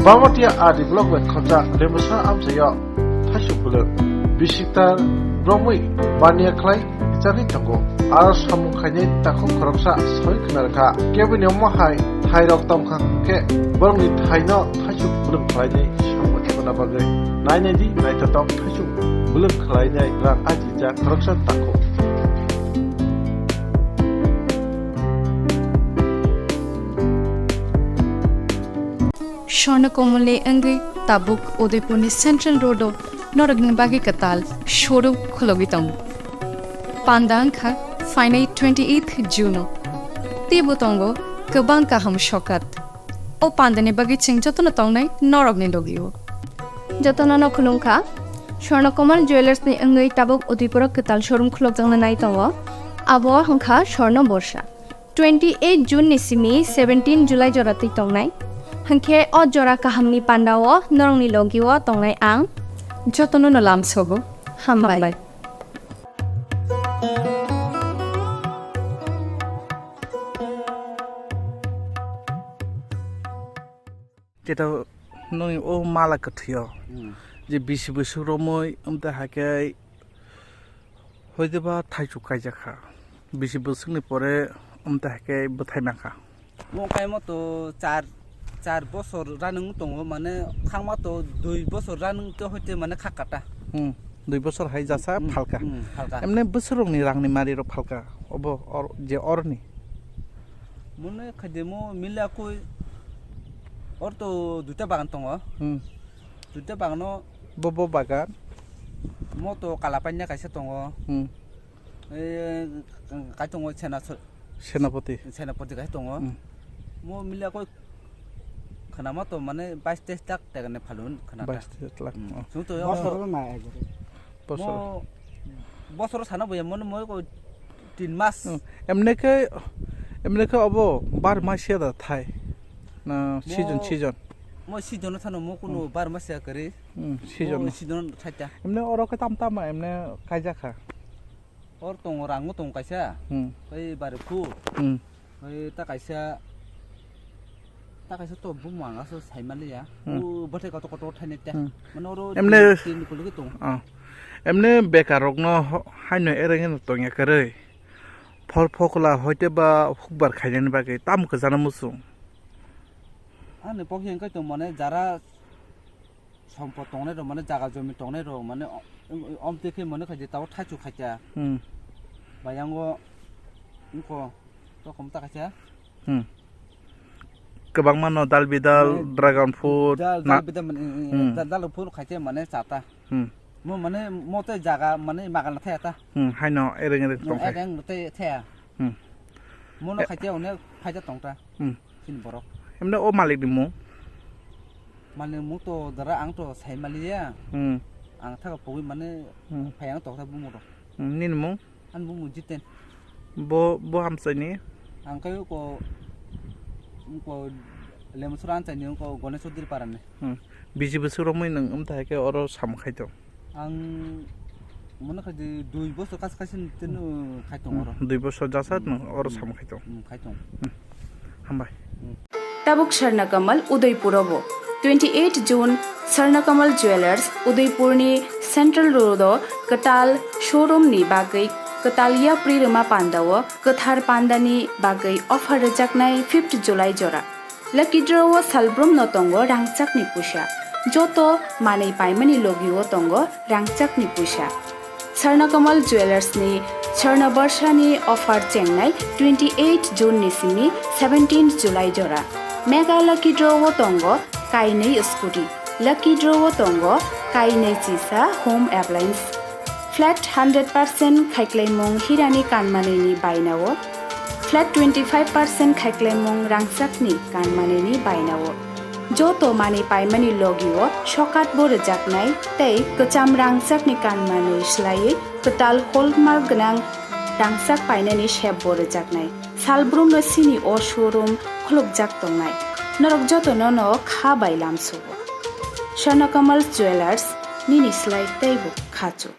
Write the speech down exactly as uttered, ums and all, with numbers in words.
Bamatia R D block bai khorjak Rembusa amchaio thaisuk bwlwk. Bisiktar romwi baniya khlai chagwi tongo. Aro samung khainai takhuk khoroksa soi khna rwkha. Keboni omo hai thairok tongkha hwnkhe borokni thaino thaisuk bwlwng khlainai samung ebona bagwi nainai di naithotok thaisuk bwlwng khlainai rang ajijak khoroksa takhuk. Swarna Kamalni wngwi tabuk Udaipurni Central Road-o norokni bagwi kwtal showroom khulogwi tongo. Panda wngkha phainai twenty-eighth June-o. Teibo tongo kwbang kaham sokat. O pandani bagwi chwng jotono tongnai norokni logio. Jotono no khulumkha. Swarna Kamal Jewellers-ni wngwi tabuk Udaipuro kwtal showroom khulokjakna nai tongo. Abo wngkha Swarna Borsa. Twenty-eight June ni simi seventeen July jora twi tongnai. Hwnkhe o jora kahamni pandao norokni logio tongnai ang. Jotono no lamsogo. Hambai. Hambai. Tei ta noni o mala kwthwio Hmm. je bisi bwswk romwi wngte haikhe hoidiba thaichuk kaijak kha. Bisi bwswkni pore wngte haikhe bwthai mankha. Mo kaimo to char, char bosor running tongo, mane khangma to dui bosor running to hoite mane kha kata. Hmm. Dui bosor hai jasa Hmm, phalka. Hmm, phalka. Emne bwswk rokni rangni mari rok phalka. Obo or, je orni. Mone khaide mo mila koi or to duita bagan tongo. Hmm. Duita bagano Bo, bo bagan? Mo to Kalapanya kaisa tongo. Hmm. Eh, kai tongo Sena so-, Senapati. Senapati kaisa tongo. Hmm. Mo mila koi khanama to mane bais teis lakh taka ni phalun khanata. Bais teis lakh, Hmm. oh. Chwng to Bosor na ek. Bosor. Mo bosor sana boya mone mo ko tin mas. Hmm. Emne khe, emne khe obo bar masia da thai. Na Mo season, season. Mo season thano mo kuno Hmm. bar masia kari. Hmm, season. Mo season thaita. Emne oro khe tam tam emne kaijak kha. Or tongo rango tong kaisa. Hmm. Oi bari khu. Hmm. Oi ta kaisa, ta kaisa to bumang aso saimaliya. Hmm. O bothai kotor kotor thainai ta. Hmm. Mane oro Emne tin, tin kulugi tong. Ah. Emne bekar rokno ho-, haino ereng eno tongya kwrwi. Phol phokla hoite ba hukbar khainani bagwi tam kwchana muchung. Ani pokhe hwnkhe tong mane jara sompot tongnai rok mane jaga jomi tongnai rok mane o-, om twi khe mone khaidi tabuk thaichuk khaikha. Hmm. Bayango wngkho tokom ta khaikha. Hmm. Kwbangma no dal bidal, Hmm. dragon fruit, Dal, na- dal bidal mane, Hmm. dal, dal fruit khaikhe mane chata. Hmm. Mo mane mo tei jaga mane magal thaya ta. Hmm, haino ereng ereng Mo tongkha. Ereng tei thaya. Hmm. Mono Eh. khaikhe onek phaida tongta. Hmm. Chini borok. Emne o malik ni mung? Malik mung to dara ang to sai maliya. Hmm. Ang thaga pogwi mane Hmm. phai ang tokta bumo rok. Hmm, nini mung? Ani bumo Jiten. Bo, bo hamsai ni? Ang kai ko, ko Lemsora anchai ni ko Ganesh Chaudhary para ni. Hmm. Bisi bwswk romwi nwng wngta hai khe oro sam khai tong? Ang mano khai di dui bosor kas kasin teno khai tong oro. Hmm, dui bosor jasa Hmm. nwng oro Hmm. sam khai tong? Hmm, khai tong. Hmm. Hambai. Hmm. Tabuk Swarna Kamal Udaipuro bo. Twenty-eight June Swarna Kamal Jewellers Udaipurni Central Road o kwtal showroom ni bagwi kwtal yapri rwma panda o kwthar panda ni bagwi offer rwjaknai fifth July jora. Lucky draw o salbrum no tongo rangchak ni puisa. Joto manwi paimani logi o tongo rangchak ni puisa. Swarna Kamal Jewellers ni Swarna Borsa ni offer chengnai twenty-eight June ni simi seventeen July jora. Mega Lucky Draw o tongo kainwi scooty. Lucky Draw o tongo kainwi chisa home appliance. Flat hundred percent khaiklaimung hirani kanmanwi ni baina o. Flat twenty-five percent khaiklaimung rangchak ni kanmanwi ni baina o. Joto manwi paimani logi o sokat bo rwjaknai tei kwcham rangchak ni kanmanwi swlaiwi kwtal hallmark gwnang rangchak painani sep bo rwjaknai. Salbrum no sini o showroom khulukjak tongnai. Norok joto no no kha bai lamsugo. Swarna Kamal Jewellers nini slai teibo khachuk.